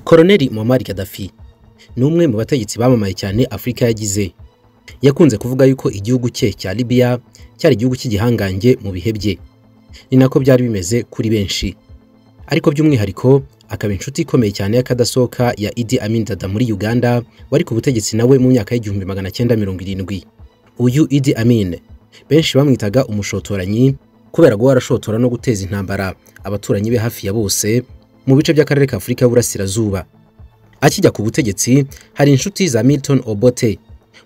Colonel Muammar Gaddafi ni umwe mu bategetsi bamamaye cyane Afurika yagize. Yakunze kuvuga yuko igihugu cye cya Libya cyari igihugu cy'igihangange mu bihe bye. Ni nako byari bimeze kuri benshi. Ariko by'umwihariko akaba inshuti ikomeye cyane y'akadasohoka ya Idi Amin Dada muri Uganda, wari ku butegetsi nawe mu myaka y'1970. Uyu Idi Amin benshi bamwitaga umushotoranyi kubera guhora arashotora no guteza intambara abaturanyi be hafi ya bose mu bice by'akarere ka Afurika y'Uburasirazuba. Akijya ku butegetsi hari inshuti za Milton Obote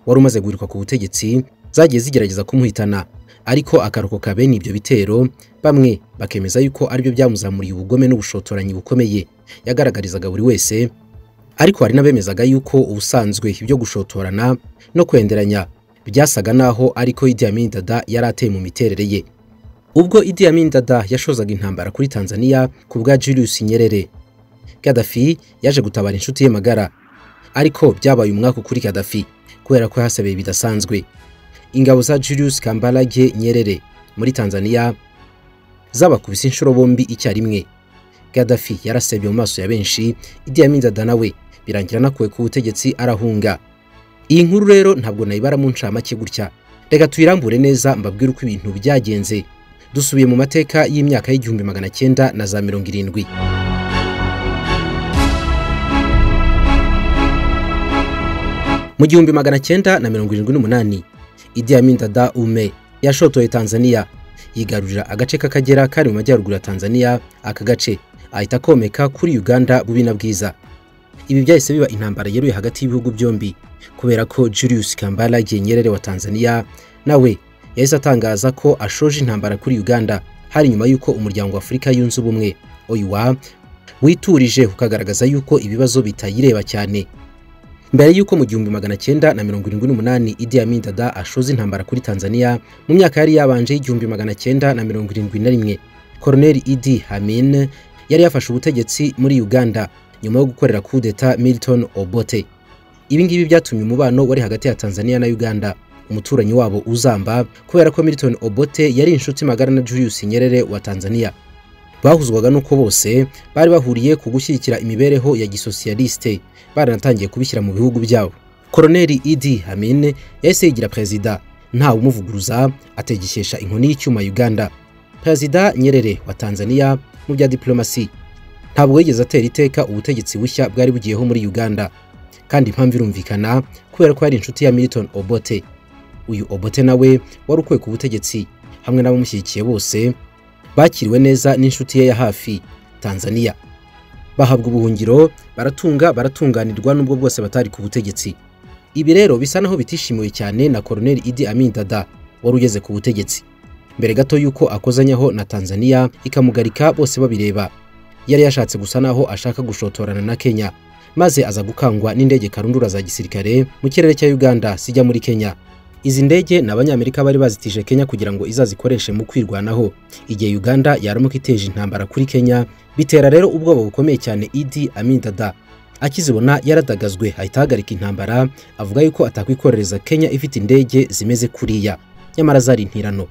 wari umaze guhirikwa ku butegetsi zagiye zigerageza kumuhitana, ariko akarokoka bene ibyo bitero, bamwe bakemeza yuko aribyo byamuzamuriye ubugome n'ubushotoranyi bukomeye yagaragarizaga buri wese. Ariko hari n'abemezaga yuko ubusanzwe ibyo gushotorana no kwenderanya byasaga naho ariko Idi Amin Dada yari ateye mu miterere ye. Ubwo Idi Amin Dada yashozaga intambara kuri Tanzania ku bwa Julius Nyerere, Gaddafi yaje gutabara inshuti ye magara, ariko byabaye umwaka kuri Gaddafi kubera ko yahasabeye bidasanzwe. Ingabo za Julius Kambarage Nyerere muri Tanzania zabakubise inshuro bombi icyarimwe. Gaddafi yarasebye mu maso ya benshi, Idi Amin Dada nawe birangira nakuwe ku butegetsi arahunga. Iyi nkuru rero ntabwo nayibara mu ncamake gutya, reka tuyirambure neza mbabwire uko ibintu byagenze. Dusubiye mu mateka y'imyaka y'1970. Mu 1978 Idi Amin Dada Ume yashotoye Tanzania, yigarurira agace k'Akagera kari mu majyaruguru ya Tanzania. Aka gace ahita komeka kuri Uganda bubi na bwiza. Ibi byahise biba intambara yeruye hagati y'ibihugu byombi, kubera ko Julius Kambarage Nyerere wa Tanzania nawe yahise atangaza ko ashoje intambara kuri Uganda. Hari nyuma yuko umuryango wa Afurika yunze ubumwe OUA witurije ukagaragaza yuko ibibazo bitayireba cyane. Mbere yuko mu 1978 Idi Amin Dada ashoza intambara kuri Tanzania, mu myaka yari yabanje y'1971 Colonel Idi Amin yari yafashe ubutegetsi muri Uganda nyuma yo gukorera coup d'etat Milton Obote. Ibi ngibi byatumye umubano wari hagati ya Tanzania na Uganda umuturanyi wabo uzamba, kubera ko Milton Obote yari inshuti magara na Julius Nyerere wa Tanzania. Bahuzwaga nuko bose bari bahuriye ku gushyigikira imibereho ya gisosiyaliste, baranatangiye kubishyira mu bihugu byabo. Colonel Idi Amin yahise yigira perezida ntawe umuvuguruza, ategekesha inkoni y'icyuma Uganda. Perezida Nyerere wa Tanzania mu bya diplomasi ntabwo yigeze atera iteka ubutegetsi bushya bwari bugiyeho muri Uganda, kandi impamvu irumvikana kubera ko yari inshuti ya Milton Obote. Uyu Obote nawe wari ukwiye ku butegetsi hamwe n'abamushyigikiye bose bakiriwe neza n'inshuti ye ya hafi Tanzania, bahabwa ubuhungiro, baratunga baratunganirwa nubwo bwose batari ku butegetsi. Ibi rero bisa naho bitishimiwe cyane na Colonel Idi Amin Dada wari ugeze ku butegetsi. Mbere gato yuko akozanyaho na Tanzania ikamugarika bose babireba, yari yashatse gusa naho ashaka gushotorana na Kenya, maze aza gukangwa n'indege karundura za gisirikare mu kirere cya Uganda zijya muri Kenya. Izi ndege ni abanyamerika bari bazitije Kenya kugira ngo izazikoreshe mu kwirwanaho igihe Uganda yaramuka iteje intambara kuri Kenya. Bitera rero ubwoba bukomeye cyane Idi Amin Dada. Akizibona yaradagazwe, ahita ahagarika intambara, avuga yuko atakwikorereza Kenya ifite indege zimeze kuriya, nyamara zari intirano.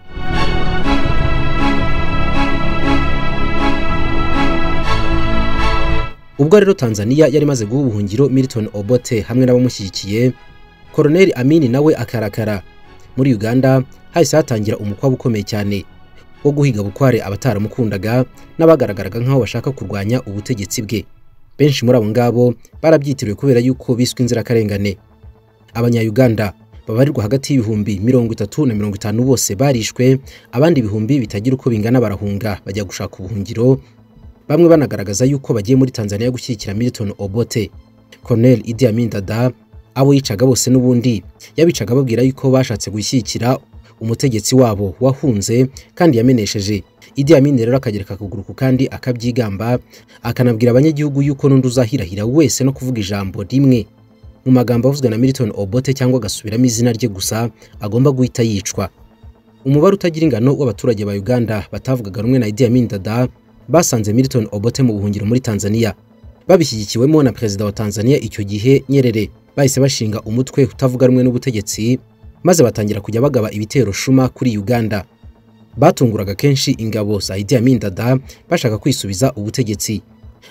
Ubwo rero Tanzania yari imaze guha ubuhungiro Milton Obote hamwe n'abamushyigikiye, Colonel Amin nawe akarakara. Muri Uganda hahise hatangira umukwabu ukomeye cyane wo guhiga bukware abataramukundaga n'abagaragaraga nk'aho bashaka kurwanya ubutegetsi bwe. Benshi muri abo ngabo barabyitiriwe kubera yuko biswe inzirakarengane. Abanya-Uganda babarirwa hagati y'ibihumbi 30 na 50 bose barishwe, abandi ibihumbi bitagira uko bingana barahunga bajya gushaka ubuhungiro, bamwe banagaragaza yuko bagiye muri Tanzania gushyigikira Milton Obote. Colonel Idi Amin Dada abo yicaga bose n'ubundi yabicaga babwira yuko bashatse gushyigikira umutegetsi wabo wahunze kandi yamenesheje. Idi Amin rero akagereka akaguru kandi akabyigamba, akanabwira abanyagihugu yuko n'undi uzahirahira wese no kuvuga ijambo rimwe mu magambo avuzwe na Milton Obote cyangwa agasubiramo izina rye gusa agomba guhita yicwa. Umubare utagira ingano w'abaturage ba Uganda batavugaga rumwe na Idi Amin Dada basanze Milton Obote mu buhungiro muri Tanzania, babishyigikiwemo na perezida wa Tanzania icyo gihe Nyerere. Bahise bashinga umutwe utavuga rumwe n'ubutegetsi, maze batangira kujya bagaba ibitero shuma kuri Uganda. Batunguraga kenshi ingabo za Idi Amin Dada bashaka kwisubiza ubutegetsi.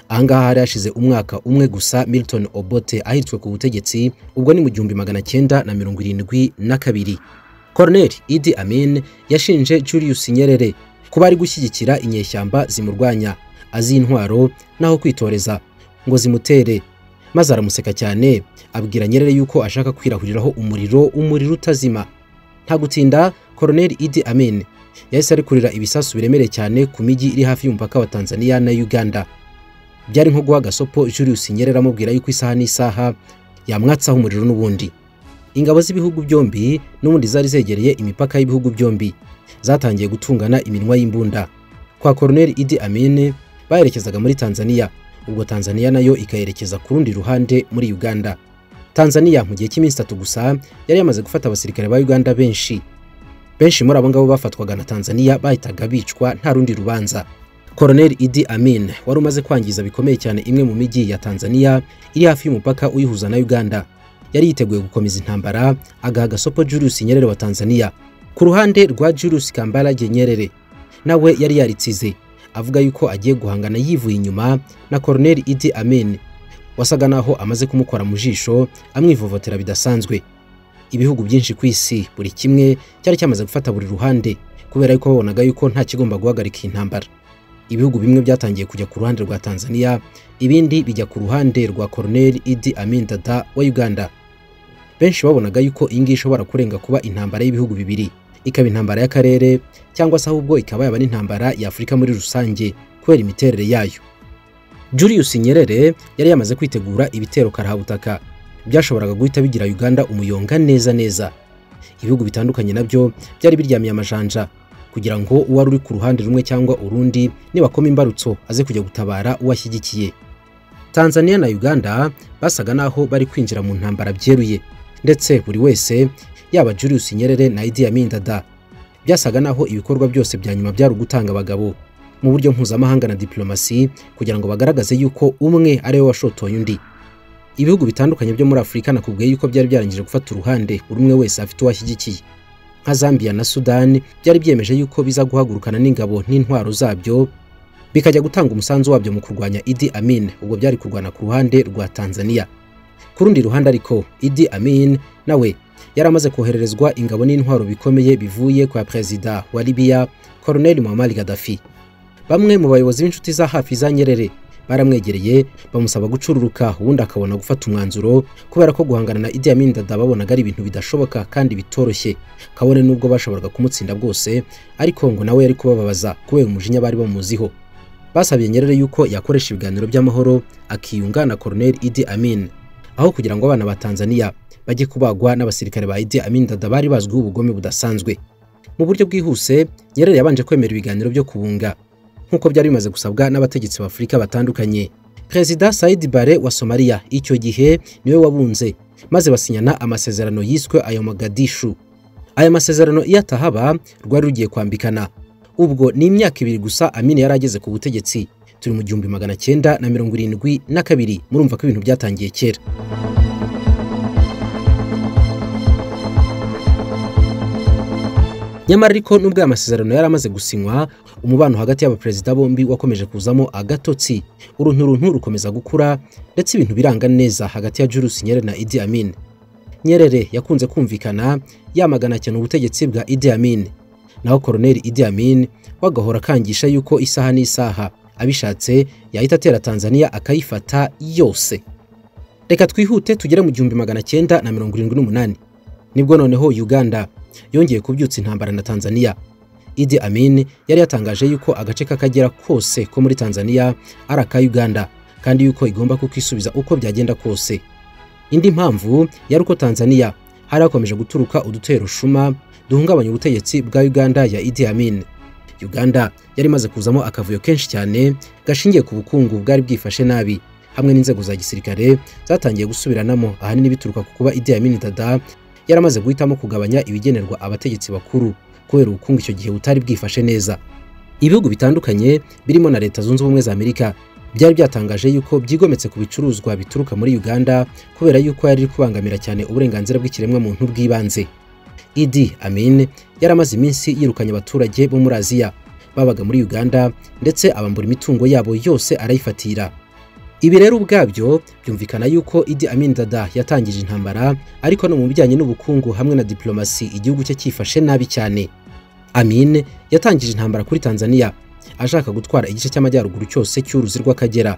Ahangaha hari hashize umwaka umwe gusa Milton Obote ahiritswe ku butegetsi, ubwo ni mu 1972. Colonel Idi Amin yashinje Julius Nyerere kuba ari gushyigikira inyeshyamba zimurwanya, azi intwaro naho kwitoreza ngo zimutere, maze aramuseka cyane abwira Nyerere yuko ashaka kwirahuriraho umuriro utazima. Nta gutinda, Colonel Idi Amin yahise arekurira ibisasu biremereye cyane ku mijyi iri hafi y'umupaka wa Tanzania na Uganda. Byari nko guha gasopo Julius Nyerere amubwira yuko isaha n'isaha yamwatsaho umuriro n'ubundi. Ingabo z'ibihugu byombi n'ubundi zari zegereye imipaka y'ibihugu byombi zatangiye gutungana iminwa y'imbunda. Kwa Colonel Idi Amin bayerekezaga muri Tanzania, ubwo Tanzania nayo ikayerekeza ku rundi ruhande muri Uganda. Tanzania mu gihe cy'iminsi 3 gusa yari yamaze gufata abasirikare ba Uganda benshi. Benshi muri abo ngabo bafatwaga na Tanzania bahitaga bicwa nta rundi rubanza. Colonel Idi Amin wari umaze kwangiza bikomeye cyane imwe mu mijyi ya Tanzania iri hafi y'umupaka uyihuza na Uganda, yari yiteguye gukomeza intambara agaha gasopo Julius Nyerere wa Tanzania. Ku ruhande rwa Julius Kambarage Nyerere nawe yari yaritsize avuga yuko agiye guhangana yivuye inyuma na Colonel Idi Amin wasaga naho amaze kumukora mu jisho amwivovotera bidasanzwe. Ibihugu byinshi ku isi buri kimwe cyari cyamaze gufata buri ruhande kubera yuko babonaga yuko nta kigomba guhagarika intambara. Ibihugu bimwe byatangiye kujya ku ruhande rwa Tanzania, ibindi bijya ku ruhande rwa Colonel Idi Amin Dada wa Uganda. Benshi babonaga yuko iyi ngiyi ishobora kurenga kuba intambara y'ibihugu bibiri, ikaba intambara y'akarere cyangwa se ahubwo ikaba yaba n'intambara ya Afurika muri rusange kubera imiterere yayo. Julius Nyerere yari yamaze kwitegura ibitero karahabutaka byashoboraga guhita bigira Uganda umuyonga neza neza. Ibihugu bitandukanye nabyo byari biryamiye amajanja kugira ngo uwari uri ku ruhande rumwe cyangwa urundi nibakoma imbarutso aze kujya gutabara uwashyigikiye. Tanzania na Uganda basaga naho bari kwinjira mu ntambara byeruye, ndetse buri wese yaba Julius Nyerere na Idi Amin Dada byasaga naho ibikorwa byose bya nyuma byari ugutanga abagabo mu buryo mpuzamahanga na diplomasi kugira ngo bagaragaze yuko umwe ari we washotoye undi. Ibihugu bitandukanye byo muri Afurika nakubwiye yuko byari byarangije gufata uruhande, buri umwe wese afite uwashyigikiye. Nka Zambia na Sudan byari byemeje yuko biza guhagurukana n'ingabo n'intwaro zabyo bikajya gutanga umusanzu wabyo mu kurwanya Idi Amin, ubwo byari kurwana ku ruhande rwa Tanzania. Ku rundi ruhande ariko Idi Amin nawe yari amaze kohererezwa ingabo n'intwaro bikomeye bivuye kwa Perezida wa Libya Colonel Muammar Gaddafi. Bamwe mu bayobozi b'inshuti za hafi za Nyerere baramwegereye bamusaba gucururuka ubundi akabona gufata umwanzuro, kubera ko guhangana na Idi Amin Dada babonaga ari ibintu bidashoboka kandi bitoroshye, kabone nubwo bashoboraga kumutsinda bwose, ariko ngo nawe yari kubababaza kubera umujinya bari bamuziho. Basabye Nyerere yuko yakoresha ibiganiro by'amahoro akiyunga na Colonel Idi Amin, aho kugira ngo abana ba Tanzania bajye kubagwa n'abasirikare ba Idi Amin Dada bari bazwiho ubugome budasanzwe. Mu buryo bwihuse Nyerere yabanje kwemera ibiganiro byo kubunga nkuko byari bimaze gusabwa n'abategetsi ba Afurika batandukanye. Perezida Said Barre wa Somalia icyo gihe niwe wabunze, maze basinyana amasezerano yiswe ayo Mogadishu. Aya masezerano iyo atahaba rwari rugiye kwambikana. Ubwo ni imyaka 2 gusa Amin yari ageze ku butegetsi. Turi mu 1972, murumva ko ibintu byatangiye kera. Nyamara ariko nubwo aya masezerano yari amaze gusinywa, umubano hagati y'abaperezida bombi wakomeje kuzamo agatotsi, urunturuntu rukomeza gukura, ndetse ibintu biranga neza hagati ya Julius Nyerere na Idi Amin. Nyerere yakunze kumvikana yamagana cyane ubutegetsi bwa Idi Amin, naho Colonel Idi Amin wagahora akangisha yuko isaha n'isaha abishatse yahita atera Tanzania akayifata yose. Reka twihute tugere mu 1978, nibwo noneho Uganda yongeye kubyutsa intambara na Tanzania. Idi Amin yari yatangaje yuko agace k'Akagera kose ko muri Tanzania ari aka Uganda, kandi yuko igomba kukisubiza uko byagenda kose. Indi mpamvu yari uko Tanzania hari hakomeje guturuka udutero shuma duhungabanya ubutegetsi bwa Uganda ya Idi Amin. Uganda yari imaze kuzamo akavuyo kenshi cyane gashingiye ku bukungu bwari bwifashe nabi, hamwe n'inzego za gisirikare zatangiye gusubiranamo, ahanini bituruka ku kuba Idi Amin Dada yaramaze guhitamo kugabanya ibigenerwa abategetsi bakuru kubera ubukungu icyo gihe butari bwifashe neza. Ibihugu bitandukanye birimo na Leta Zunze Ubumwe za Amerika byari byatangaje yuko byigometse ku bicuruzwa bituruka muri Uganda kubera yuko yari kubangamira cyane uburenganzira bw'ikiremwa muntu bw'ibanze. Idi Amin yaramaze iminsi yirukanye abaturage bo muri Aziya babaga muri Uganda, ndetse abambura imitungo yabo yose arayifatira. Ibi rero ubwabyo byumvikana yuko Idi Amin Dada yatangije intambara, ariko no mu bijyanye n'ubukungu hamwe na diplomasi igihugu cye cyifashe nabi cyane. Amin yatangije intambara kuri Tanzania ashaka gutwara igice cy'amajyaruguru cyose cy'uruzi rw'Akagera,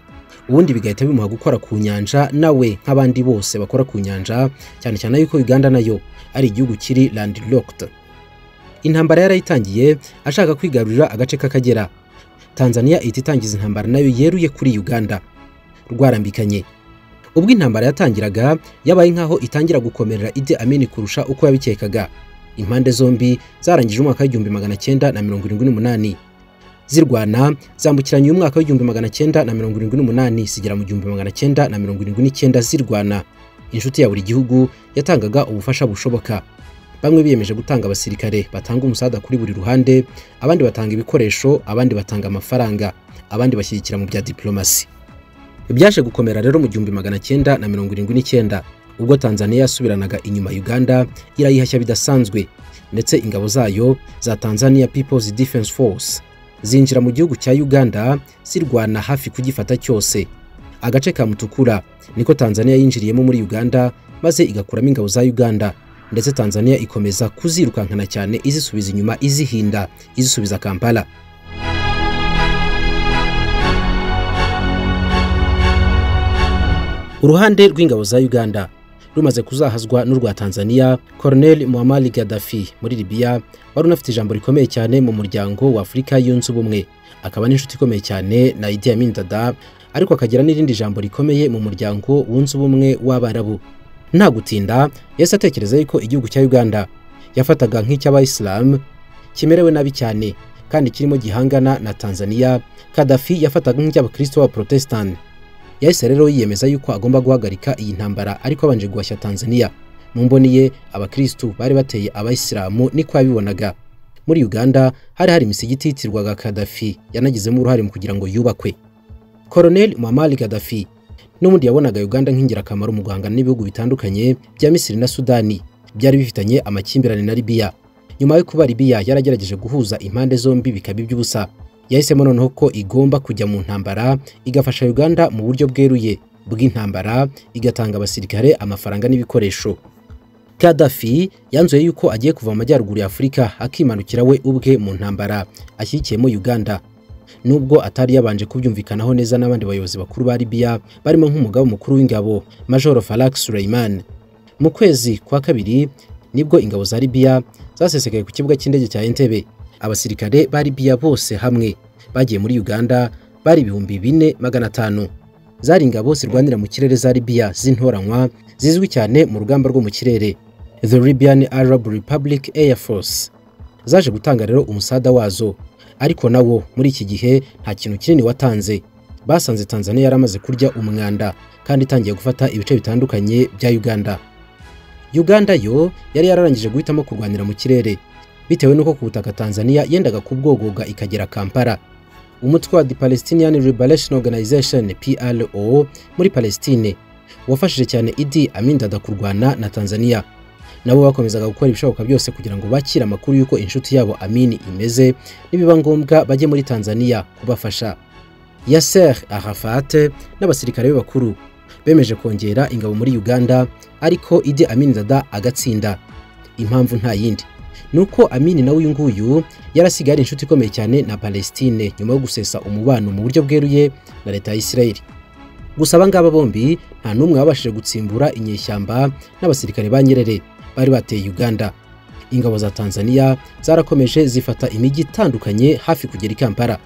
ubundi bigahita bimuha gukora ku nyanja nawe nk'abandi bose bakora ku nyanja, cyane cyane yuko Uganda nayo ari igihugu kiri landlocked. Intambara yarayitangiye ashaka kwigarurira agace k'Akagera. Tanzania ihita itangiza intambara nayo yeruye kuri Uganda. Rwarambikanye. Ubwo intambara yatangiraga yabaye nkaho itangira gukomerera Idi Amin kurusha uko yabikekaga. Impande zombi zarangije umwaka w'1978 zirwana, zambukiranye umwaka w'1978 zigera mu 1979 zirwana. Inshuti ya buri gihugu yatangaga ubufasha bushoboka. Bamwe biyemeje gutanga abasirikare batanga umusada kuri buri ruhande, abandi batanga ibikoresho, abandi batanga amafaranga, abandi bashyigikira mu bya diplomasi. Byaje gukomera rero mu 1979 ubwo Tanzania yasubiranaga inyuma Uganda irayihashya bidasanzwe, ndetse ingabo zayo za Tanzania People's Defense Force zinjira mu gihugu cya Uganda zirwana hafi kugifata cyose. Agace ka Mutukura niko Tanzania yinjiriyemo muri Uganda maze igakuramo ingabo za Uganda, ndetse Tanzania ikomeza kuzirukankana cyane izisubiza inyuma, izihinda, izisubiza Kampala. Uruhande rw'ingabo za Uganda rumaze kuzahazwa n'urwa Tanzania, Colonel Muammar Gaddafi muri Libya wari unafite ijambo rikomeye cyane mu muryango wa Afurika yunze ubumwe, akaba n'inshuti ikomeye cyane na Idi Amin Dada, ariko akagira n'irindi jambo rikomeye mu muryango wunze ubumwe w'Abarabu. Nta gutinda yahise atekereza yuko igihugu cya Uganda yafataga nk'icy'Abayisilamu kimerewe nabi cyane kandi kirimo gihangana na Tanzania, Gaddafi yafataga nk'icy'abakristo b'Abaprotestant. Yahise rero yiyemeza yuko agomba guhagarika iyi ntambara, ariko abanje guhashya Tanzania. Mu mboni ye abakristo bari bateye abayisilamu niko yabibonaga. Muri Uganda hari imisigiti yitirwaga Gaddafi yanagizemo uruhare mu kugira ngo yubakwe. Colonel Muammar Gaddafi n'ubundi yabonaga Uganda nk'ingirakamaro mu guhangana n'ibihugu bitandukanye bya Misiri na Sudani byari bifitanye amakimbirane na Libya. Nyuma yo kuba Libya yaragerageje guhuza impande zombi bikaba iby'ubusa, yahisemo noneho ko igomba kujya mu ntambara igafasha Uganda mu buryo bweruye bw'intambara, igatanga abasirikare, amafaranga n'ibikoresho. Gaddafi yanzuye yuko agiye kuva mu majyaruguru ya Afurika akimanukira we ubwe mu ntambara ashyigikiyemo Uganda, nubwo atari yabanje kubyumvikanaho neza n'abandi bayobozi bakuru ba Libya barimo nk'umugaba mukuru w'ingabo Major Farak Suleiman. Mu kwezi kwa kabiri nibwo ingabo za Libya zasesekaye ku kibuga cy'indege cya Entebbe. Abasirikare ba Libya bose hamwe bagiye muri Uganda bari 4500. Zari ingabo zirwanira mu kirere za Libya z'intoranywa zizwi cyane mu rugamba rwo mu kirere, The Libyan Arab Republic Air Force. Zaje gutanga rero umusada wazo, ariko nawo muri iki gihe nta kintu kinini watanze. Basanze Tanzania yaramaze kurya umwanda kandi itangiye gufata ibice bitandukanye bya Uganda. Uganda yo yari yararangije guhitamo kurwanira mu kirere bitewe nuko ku butaka Tanzania yendaga kubwogoga ikagera Kampala. Umutwe wa The Palestinian Liberation Organization PLO muri Palestine wafashije cyane Idi Amin Dada kurwana na Tanzania. Nabo bakomezaga gukora ibishoboka byose kugira ngo bakire amakuru yuko inshuti yabo Amin imeze, nibiba ngombwa bajye muri Tanzania kubafasha. Yasser Arafat n'abasirikare be bakuru bemeje kongera ingabo muri Uganda, ariko Idi Amin Dada agatsinda. Impamvu nta yindi nuko Amin nawe uyu nguyu yarasigaye ari inshuti ikomeye cyane na Palestine nyuma yo gusesa umubano mu buryo bweruye na leta ya Israel. Gusa abangaba bombi nta n'umwe wabashije gutsimbura inyeshyamba n'abasirikare ba Nyerere bari bateye Uganda. Ingabo za Tanzania zarakomeje zifata imijyi itandukanye hafi kugera i Kampala.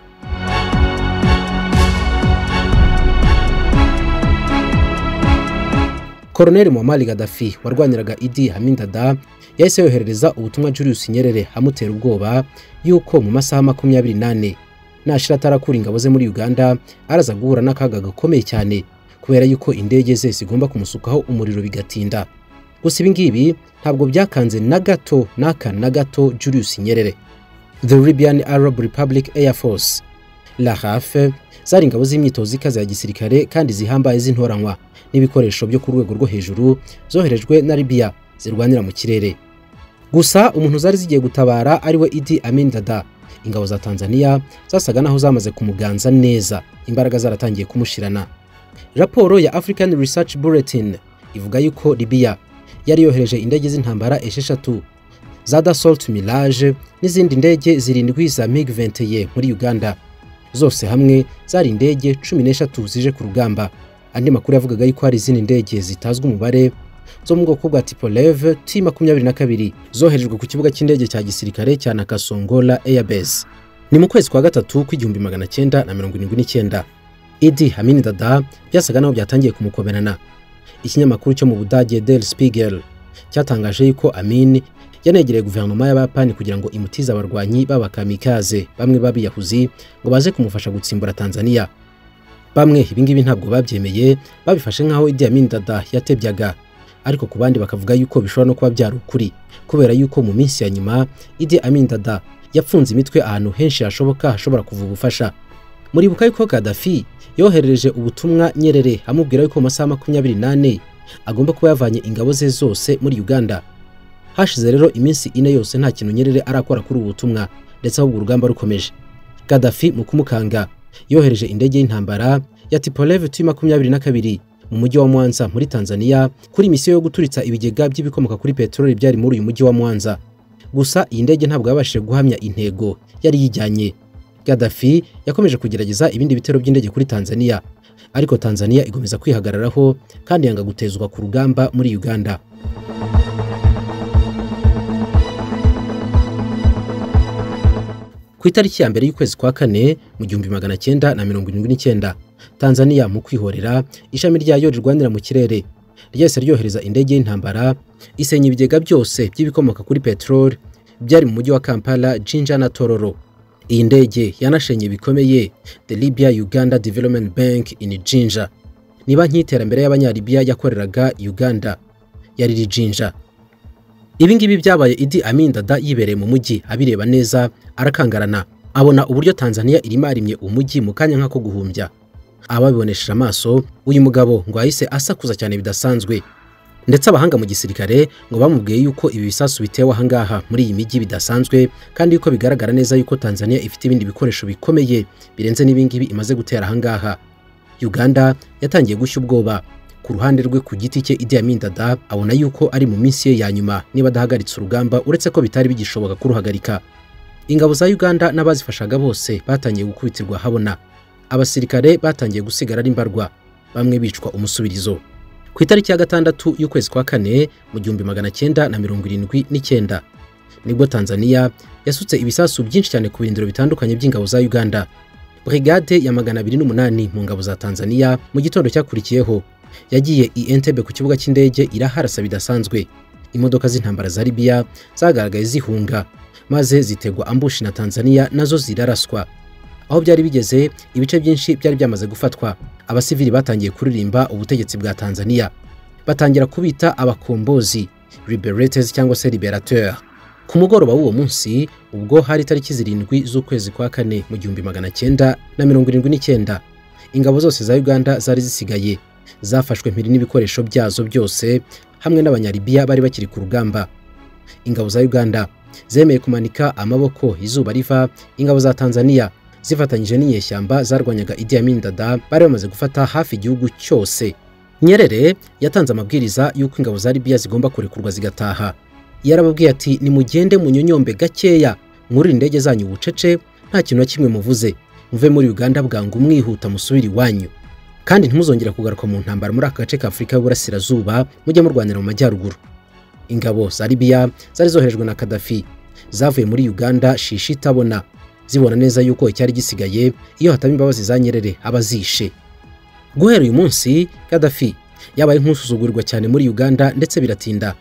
Colonel Muammar Gaddafi warwaniraga Idi Amin Dada yahise yoherereza ubutumwa Julius Nyerere amutera ubwoba yuko mu masaha 24 nashira atarakura ingabo ze muri Uganda araza guhura n'akaga gakomeye cyane, kubera yuko indege ze zigomba kumusukaho umuriro bigatinda. Gusa ibi ngibi ntabwo byakanze na gato n'aka na gato Julius Nyerere. The Libyan Arab Republic Air Force LARAF zari ingabo z'imyitozo ikaze ya gisirikare kandi zihambaye z'intoranywa n'ibikoresho byo ku rwego rwo hejuru zoherejwe na Libya zirwanira mu kirere. Gusa umuntu zari zigiye gutabara ariwe Idi Amin Dada, ingabo za Tanzania zasaga naho zamaze kumuganza neza, imbaraga zaratangiye kumushirana. Raporo ya African Research Bulletin ivuga yuko Libya yari yohereje indege z'intambara 6 za Dassault Mirage n'izindi ndege 7 za MiG-21 muri Uganda. Zose hamwe zari indege 13 zije ku rugamba. Andi makuru yavugaga yuko hari izindi ndege zitazwi umubare zo mu bwoko bwa Tupolev T-22 zoherejwe ku kibuga cy'indege cya gisirikare cya Nakasongola Air Base. Ni mu kwezi kwa gatatu k'1979 Idi Amin Dada byasaga naho byatangiye kumukomerana. Ikinyamakuru cyo mu Budage Der Spiegel cyatangaje yuko Amin yanegereye guverinoma y'Abayapani kugira ngo imutize abarwanyi b'abakamikaze bamwe babiyahuzi ngo baze kumufasha gutsimbura Tanzania. Bamwe ibingibi ntabwo babyemeye, babifashe nkaho Idi Amin Dada yatebyaga, ariko ku bandi bakavuga yuko bishobora no kuba byari ukuri, kubera yuko mu minsi ya nyuma Idi Amin Dada yapfunze imitwe ahantu henshi hashoboka hashobora kuva ubufasha. Muribuka yuko Gaddafi yoherereje ubutumwa Nyerere amubwira yuko mu masaha 24 agomba kuba yavanye ingabo ze zose muri Uganda. Hashize rero iminsi 4 yose nta kintu Nyerere arakora kuri ubu butumwa, ndetse ahubwo urugamba rukomeje. Gaddafi mu kumukanga yohereje indege y'intambara ya Tupolev Tu-22 mu mujyi wa Mwanza muri Tanzania kuri misiyo yo guturitsa ibigega by'ibikomoka kuri peteroli byari muri uyu mujyi wa Mwanza. Gusa iyi ndege ntabwo yabashije guhamya intego yari yijyanye. Gaddafi yakomeje kugerageza ibindi bitero by'indege kuri Tanzania, ariko Tanzania igomeza kwihagararaho kandi yanga gutezwa ku rugamba muri Uganda. Ku itariki ya mbere y'ukwezi kwa kane mu 1979 Tanzania mu kwihorera ishami ryayo rirwanira mu kirere ryahise ryohereza indege y'intambara isenya ibigega byose by'ibikomoka kuri peteroli byari mu mujyi wa Kampala, Jinja na Tororo. Iyi ndege yanashenye bikomeye The Libya Uganda Development Bank in Jinja, ni banki y'iterambere y'abanyalibiya yakoreraga Uganda yari iri Jinja. Ibi ngibi byabaye Idi Amin Dada yibereye mu mujyi abireba neza, arakangarana abona uburyo Tanzania irimo arimye umujyi mu kanya nk'ako guhumbya. Ababibonesheje amaso uyu mugabo ngo ahise asakuza cyane bidasanzwe, ndetse abahanga mu gisirikare ngo bamubwiye yuko ibi bisasu bitewe ahangaha muri iyi mijyi bidasanzwe, kandi yuko bigaragara neza yuko Tanzania ifite ibindi bikoresho bikomeye birenze n'ibingibi imaze gutera ahangaha. Uganda yatangiye gushya ubwoba. Ku ruhande rwe ku giti cye Idi Amin Dada abona yuko ari mu minsi ye ya nyuma niba adahagaritse urugamba, uretse ko bitari bigishoboka kuruhagarika. Ingabo za Uganda n'abazifashaga bose batangiye gukubitirwa habona. Abasirikare batangiye gusigara ari mbarwa, bamwe bicwa umusubirizo. Ku itariki ya 6 y'ukwezi kwa kane mu 1979 nibwo Tanzania yasutse ibisasu byinshi cyane ku birindiro bitandukanye by'ingabo za Uganda. Brigade ya 208 mu ngabo za Tanzania mu gitondo cyakurikiyeho yagiye i Entebbe ku kibuga cy'indege iraharasa bidasanzwe. Imodoka z'intambara za Libya zagaragaye zihunga maze zitegwa ambushi na Tanzania nazo ziraraswa. Aho byari bigeze ibice byinshi byari byamaze gufatwa. Abasivili batangiye kuririmba ubutegetsi bwa Tanzania, batangira kubita abakombozi, liberators cyangwa se liberateur. Ku mugoroba w'uwo munsi ubwo hari tariki 7 z'ukwezi kwa kane mu 1979 ingabo zose za Uganda zari zisigaye zafashwe mpiri n'ibikoresho byazo byose hamwe n'abanyalibiya bari bakiri ku rugamba. Ingabo za Uganda zemeye kumanika amaboko izuba riva. Ingabo za Tanzania zifatanyije n'inyeshyamba zarwanyaga Idi Amin Dada bari bamaze gufata hafi igihugu cyose. Nyerere yatanze amabwiriza y'uko ingabo za Libya zigomba kurekurwa zigataha. Yarababwiye ati nimugende munyonyombe gakeya, mwurire indege zanyu bucece, nta kintu na kimwe muvuze, muve muri Uganda bwangu mwihuta musubire iwanyu, kandi ntimuzongera kugaruka mu ntambara muri aka gace ka Afurika y'Uburasirazuba, mujye murwanira mu majyaruguru. Ingabo za Libya zari zoherejwe na Gaddafi zavuye muri Uganda shishi itabona, zibona neza yuko icyari gisigaye iyo hataba imbabazi za Nyerere abazishe. Guhera uyu munsi Gaddafi yabaye nk'usuzugurirwa cyane muri Uganda, ndetse biratinda.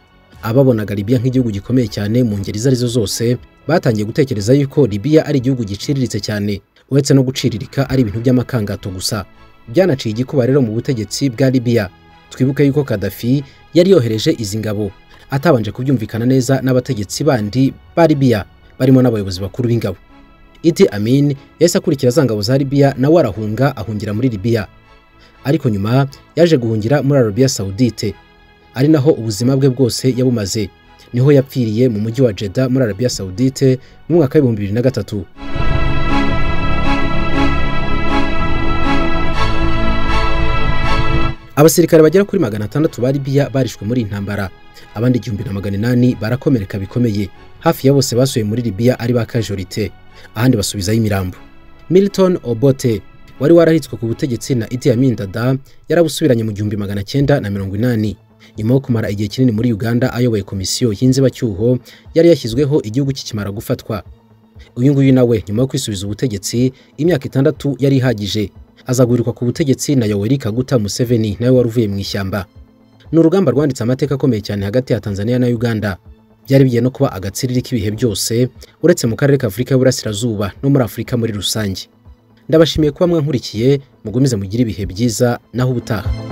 Ababonaga Libya nk'igihugu gikomeye cyane mu ngeri izo arizo zose batangiye gutekereza yuko Libya ari igihugu giciriritse cyane, uretse no guciririka ari ibintu by'amakangato gusa. Byanaciye igikuba rero mu butegetsi bwa Libya. Twibuke yuko Gaddafi yari yohereje izi ngabo atabanje kubyumvikana neza n'abategetsi bandi ba Libya barimo n'abayobozi bakuru b'ingabo. Idi Amin yahise akurikira za ngabo za Libya nawe arahunga ahungira muri Libya, ariko nyuma yaje guhungira muri Arabia Saudite, ari naho ubuzima bwe bwose yabumaze. Niho yapfiriye mu mujyi wa Jeddah muri Arabia Saudite mu mwaka wa 2003. Abasirikare bagera kuri 600 ba Libya barishwe muri intambara, abandi 1800 barakomereka bikomeye. Hafi ya bose basuye muri Libya ari ba casualty, ahandi basubizayo imirambo. Milton Obote wari warahitswe ku butegetsi na Idi Amin Dada yarabusubiranye mu 1980 nyuma yo kumara igihe kinini muri Uganda ayoboye komisiyo y'inzibacyuho yari yashyizweho igihugu kikimara gufatwa. Uyu nguyu nawe nyuma yo kwisubiza ubutegetsi imyaka 6 yari ihagije, azagurirwa ku butegetsi na Yoweri Kaguta Museveni nawe wari uvuye mu ishyamba. Ni urugamba rwanditse amateka akomeye cyane hagati ya Tanzania na Uganda. Byari bigiye no kuba agatsiriri k'ibihe byose uretse mu karere ka Afurika y'Uburasirazuba no muri Afurika muri rusange. Ndabashimiye kuba mwankurikiye, mugumize mugire ibihe byiza naho ubutaha.